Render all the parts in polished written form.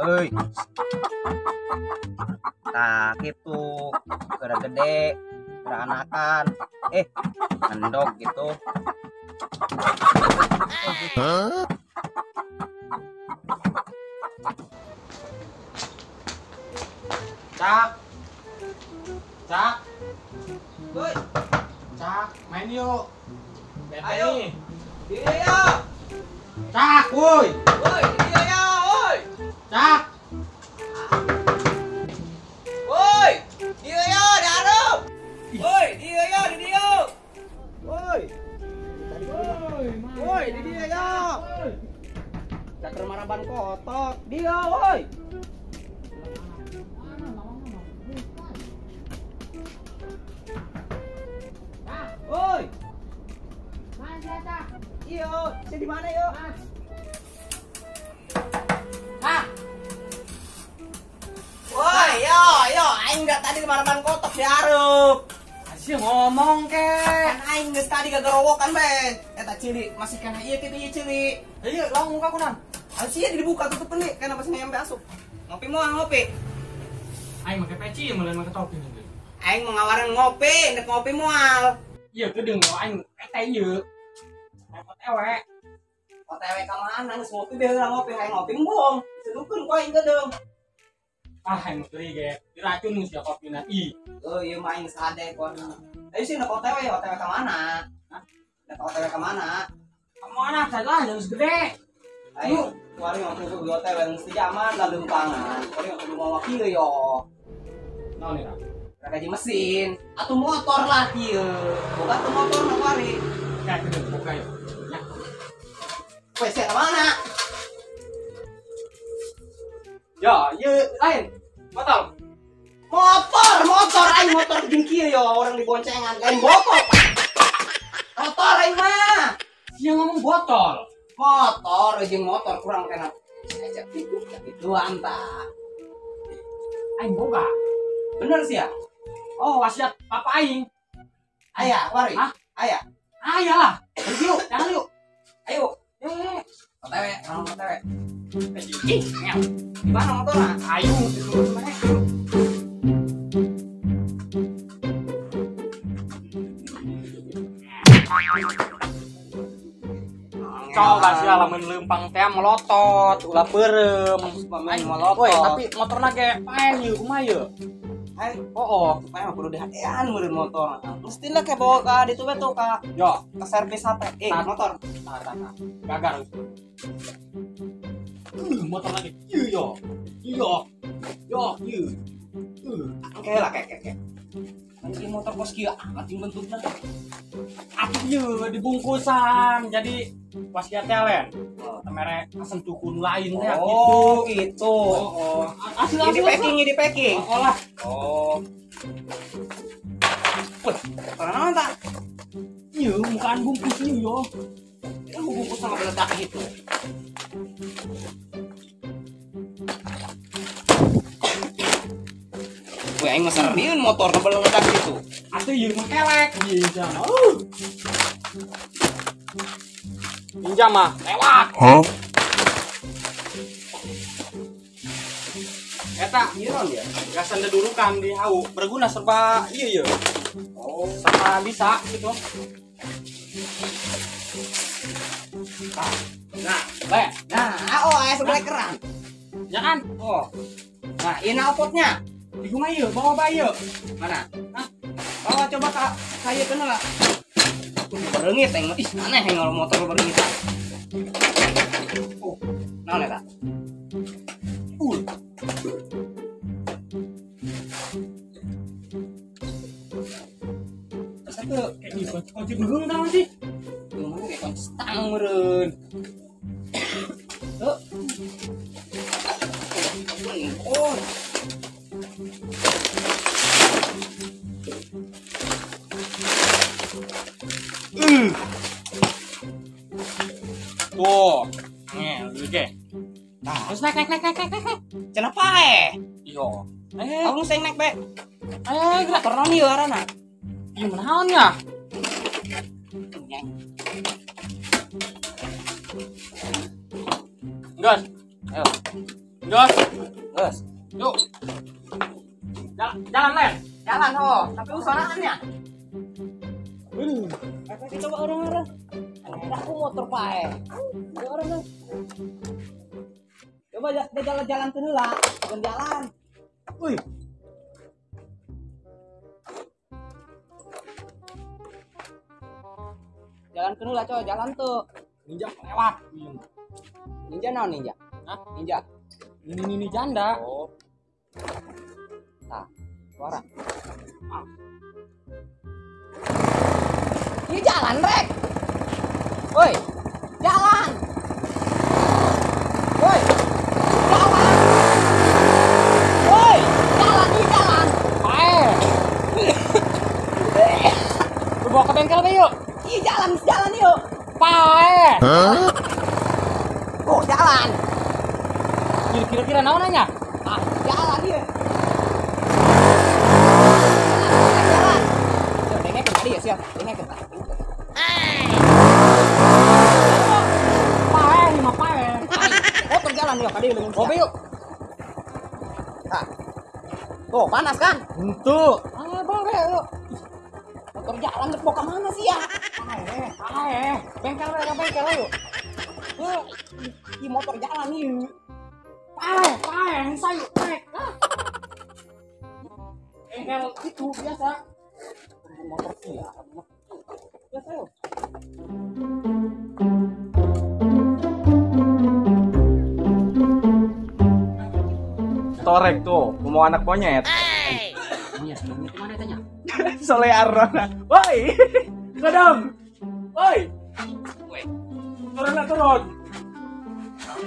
Euy. Tah kitu, geura gede, geura anakan. Endog gitu. Huh? Cak. Cak. Woi. Cak, main yuk. Bete. Ayo. Nih. Iya. Cak, woi. Woi, iya ya, woi. Cak. Woi, iya ya, di hareup. Woi, iya ya, di dieu. Woi. Woi, di dieu ya. Cak maraban kotok. Dia, woi. Woi. Iyo, si di mana yo? Hah? Woi, yo, yo, aing enggak tadi di mana-mana kotok di hareup. Asyik ngomong ke. Kan aing geus tadi gagarowokan be. Eta cili masih kena ieu kitu ieu cili. Ieu langsung muka kunan. Asyik dibuka tutup nih, kenapa sih nyampe asup. Ngopi moal ngopi. Aing make peci mulai make topi nih. Aing mau ngawaran ngopi, nek ngopi moal. Ieu geudeung aing eta ieu. OTW. OTW ka mana geus ngopi bae heula ngopi hayang ngopi embung. Sedukeun ku aing geudeung. Ah, aing mah ge diracun geus ya kopina ih. Oh, ieu mah aing sade kon. Ayo sih nek OTW, OTW ka mana? Hah? Nek OTW ka mana? Ka mana salah geus gede. Ayo, kuari ngopi kudu OTW mesti zaman lah leumpangan. Kuari kudu mawa kieu yo. Naon eta? Gaji mesin atau motor lah kieu. Boga tuh motor na kuari. Kayak gede buka yo. Weh, saya mana? Ya, ieu lain. Motor. Motor, motor aing motor jeung kieu yo orang diboncengan lain botol. Motor aing mah. Sia ngomong botol. Motor jeung motor kurang kena. Aja itu anta. Aing boga. Bener sih ya? Oh, wasiat papa aing. Aya, wari. Hah? Aya. Aya lah. Yuk, jangan yuk. Ayo. OTW, orang OTW. Ih, di mana motornya? Ayo, coba sih lamun leumpang teh melotot, ulah peureum, main melotot. Woi, tapi motorna ge paeh ieu kumaha ieu? Hai, oh, paeh mah kudu dihadean meureun motor. Mesti lah kayak bawa ka ditu we tuh ka. Yo, ke servis HP. Motor. Tah, tah. Gagal. Motor lagi. Iya. Iya. Yo, ieu. Oke lah kayak. Anjing motor kos kieu amat jeung bentukna. Atuh ieu dibungkusan jadi wasiat teh lain. Temere asem tukun lain teh gitu. Oh, gitu. Oh, asli asli. Di packing, Oh lah. Oh. Wih, motor naon tah? Ieu mukaan bungkus ieu yo. Ieu bungkus sama beledak gitu. Wih, aing mah seriun motor beledak gitu. Atuh ieu mah kelek ieu jangan. Ninja mah lewat. Huh? Eta ieu naon ya? Gasan dedurukan di hau berguna serba ieu ieu. Oh, serba bisa gitu. Nah, le. Nah, oh aya sebelah keran. Ya kan? Oh. Nah, ini opotnya. Di kumaha ieu? Bawa bae ieu. Mana? Hah? Bawa coba ka ieu keun lah. Bereungit aing mah. Ih, aneh aing kalau motor bereungit. Oh, naon eta? Bisa tuh kayak di kunci beheung tah sih. Tuh mana kayak kunci stang meureun. Tuh. Oh. Tuh, ngel ge. Nah, terus naik. Cenah pae. Iya. Aku nu sing naik be. Gerak motor naon ieu arana? Ieu naon ya? Gas. Ayo. Gas. Gas. Yuk. Jalan, Len. Jalan, oh. Tapi usahaan ya. Efek coba orang-orang. Aku motor pae. Orang tuh. Coba jalan-jalan ke heula, bukan jalan. Wih. Jalan ke heula, coy, jalan tuh. Ninja lewat. Ninja naon ninja? Hah? Ninja. Ini janda. Oh. Tah, suara. Ah. Ini jalan, Rek. Woi, jalan. Woi, jalan. Woi, jalan ini jalan. Pae. Lu bawa ke bengkel be yuk. Ih, jalan, jalan yuk. Pae. Hah? Oh, jalan. Kira-kira naon nanya? Ah, jalan ieu. Jalan. Yo, dengekeun tadi ya, siap. Dengekeun tah. Pae, lima pae. Motor jalan yuk, tadi leungeun. Kopi yuk. Tah. Tuh, panas kan? Henteu. Ah, boleh yuk. Motor jalan rek mau ka mana sih ya? Pae, pae. Bengkel we, ka bengkel yuk. Ih, motor jalan nih. Pae, pae, sayu, pae. Bengkel itu biasa. Motor sih ya. Biasa yuk. Torek tuh, mau anak monyet. Monyet, monyet mana tanya? Soleh Arona. Woi, Sadam. Woi. Woi. Turun lah, turun.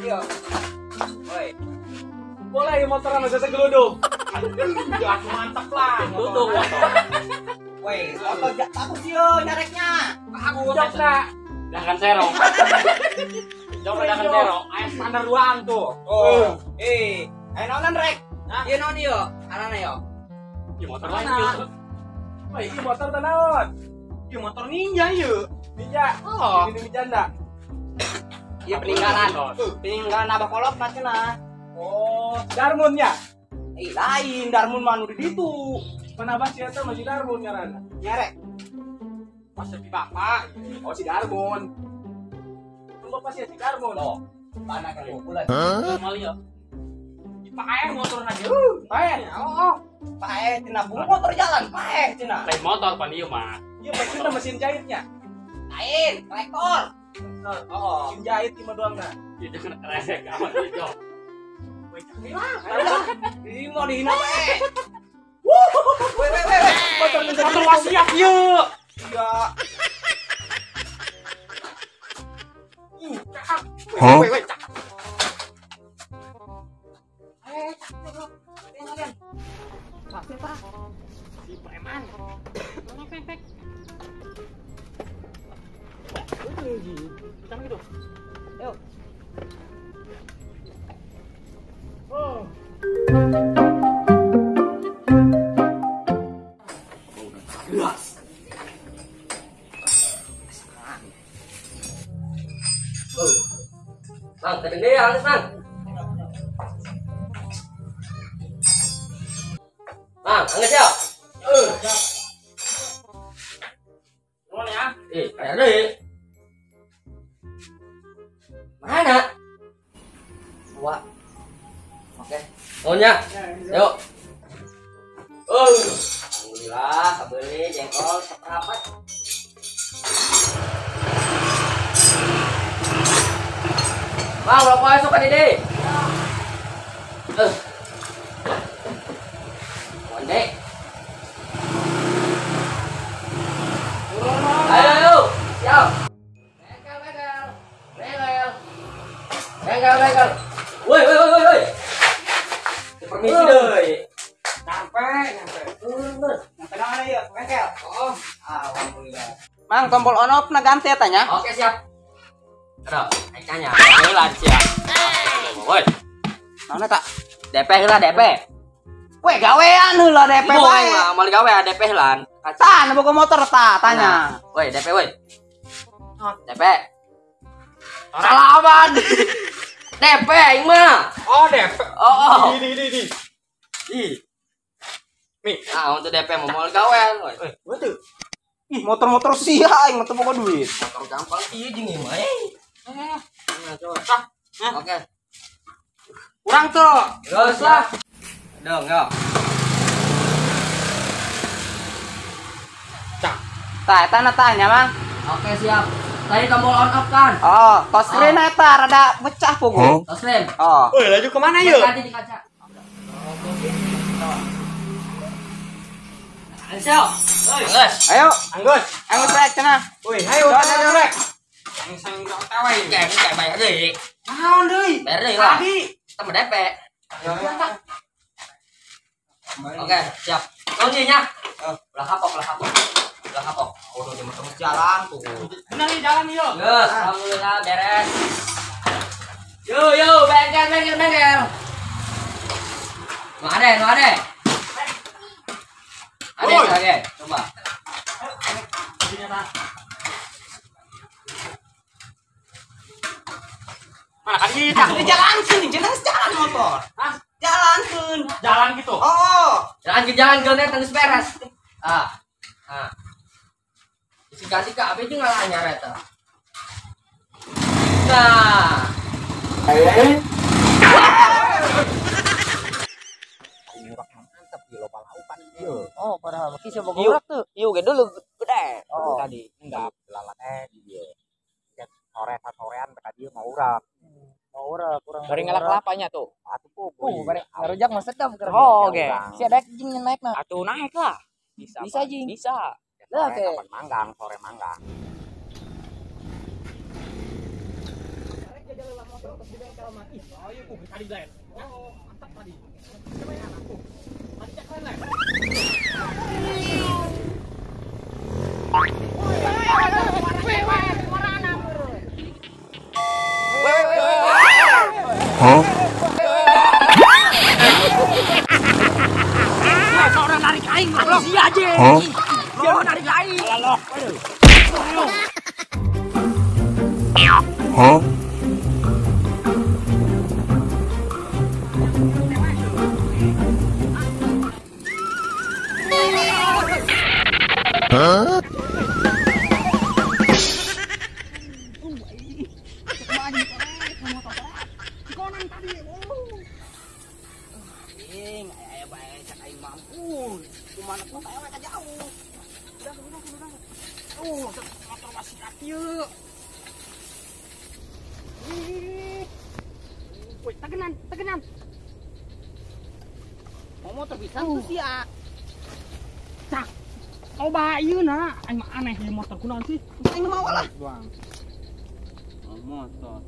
Iya. Woi. Boleh motoran aja segeludung. Ya, mantap lah. Tutup motor. Woi, motor bagus yo nyareknya. Bagus. Jok dah kan serong. Jok dah kan serong. Ayo standar duaan tuh. Oh. Eh, ayo naonan rek. Ieu naon ieu? Arana yo. Ieu motor lain ieu. Woi, ieu motor teh naon? Ieu motor ninja ieu. Ninja. Oh. Ini janda. Iya peninggalan. Peninggalan abah kolot mah cenah. Oh, Darmunnya. Eh, lain Darmun mah nu di ditu. Mana sih eta masih Darmun ngaranna? Nyerek. Pas di bapak. Oh, si Darmun. Tunggu pas ya si Darmun. Oh, mana kan bulan. Normal ya. Paeh motor aja. Paeh. Oh, paeh cenah motor jalan, paeh cenah. Lain motor pan ieu mah. Ieu mesinna mesin jahitnya. Lain, traktor. Oh, mesin jahit ieu mah doangna. Ieu jangan resek amat ieu. Ini mau dihina paeh. Weh weh weh. Motor wasiat ieu. Iya. Weh weh weh. Si preman. Pek pek. Kita gitu. Yuk. Oh. Bang, tadi deh, halus bang. Bang, angkat ya. Turun ya. Kayak deh. Mana? Dua. Oke. Turunnya. Yuk. Alhamdulillah, beli jengkol seperempat. Bang, rokok esok kan ini. Onde. Ayo, ayo, siap. Bengkel, bengkel, bengkel, bengkel, bengkel. Woi, woi, woi, woi. Permisi deh. Sampai, nyampe. Turun, turun. Nyampe mana ya? Bengkel. Oh, alhamdulillah. Mang, tombol on off na ganti ya tanya. Oke, siap. Aduh, aing tanya. Heula siap. Woi. Naon eta? DP heula DP. Weh, gawean heula DP bae. Moal gawe DP heulaan. Tah, boga motor tah, tanya. Woi, DP woi. DP. Salaman. DP aing mah. Oh, DP. Oh. Di. Ih. Mi, ah untuk DP mau moal gawean we. Betul. Ih, motor-motor sia aing mah teu boga duit. Motor gampang ieu jeung ieu mah. Nah, coba. Oke. Kurang tuh. Terus lah. Dong, yo. Cak. Tah, eta na tanya, Mang. Oke, siap. Tadi tombol on off kan? Oh, touchscreen eta rada pecah pugu. Touchscreen. Oh. Woi, laju kemana yuk? Tadi di kaca. Ayo. Anggus. Ayo, Anggus. Anggus rek cenah. Woi, ayo rek. Sang OTW. Kayak bayar deui. Naon deui? Bayar deui lah. Tadi Kita DP. Oke, siap. Kuncinya. Ulah kapok, ulah kapok. Ulah kapok. Oh, udah terus jalan tuh. Bener nih jalan yuk. Yes, alhamdulillah beres. Yo yo, bengkel bengkel bengkel. Nu ade, nu ade. Ade, ade, coba. Mana kali kita? Jalan sini, jalan jalan motor. Hah? Jalan keun. Jalan gitu. Oh. Jalan ke jalan ke net beres. Ah. Ah. Isi ganti ka abe jeung ngalanyar eta. Nah. Mantap di loba laupan ieu. Oh, padahal mah kisah boga tuh. Ieu ge dulu gede. Oh. Tadi enggak lalat ieu. Sore-sorean mereka dia mau urap. Mau urap kurang. Bari ngelak kelapanya tuh. Atuh pugu. Bari ngarujak mah sedap keur. Oh, oke. Si ada jeung naik nah. Atuh naik lah. Bisa. Bisa jing. Bisa. Lah oke. Kapan manggang, sore manggang. Oh, mantap tadi. Tadi cek lain. Huh? Orang narik aing goblok. Sia aja. Huh? Dia narik aing. Lalok. Huh? Huh? Motor masih kieu. Woi, tegenan, tegenan. Mau motor bisa tuh sia. Cak. Coba ieu na, aing mah aneh ieu motor kunaon sih? Aing mau lah. Doang. Oh, motor.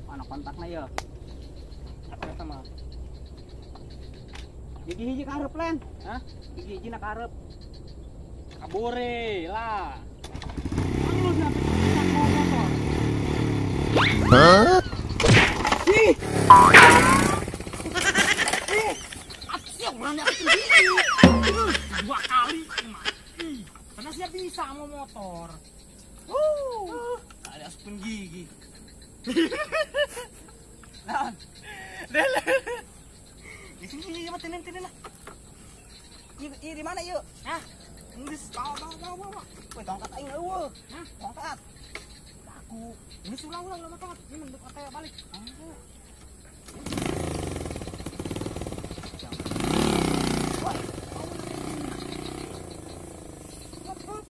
Mana kontakna ya? Eta mah. Gigi hiji ka hareup len. Hah? Gigi hiji na ka hareup. Kabure lah. Lu sampai mau motor. Hah? Ih. Ih. Atuh urang sendiri. Dua kali mati. Karena siap bisa mau motor. Ada asupun gigi. Naon? Dele. Di sini mah tenen tenen lah. Ieu di mana ieu? Hah? Geus bawa bawa bawa. Woi, tongkat aing eueuh. Hah? Tongkat. Aku. Geus ulah ulah ulah tongkat. Ini mendek kayak balik.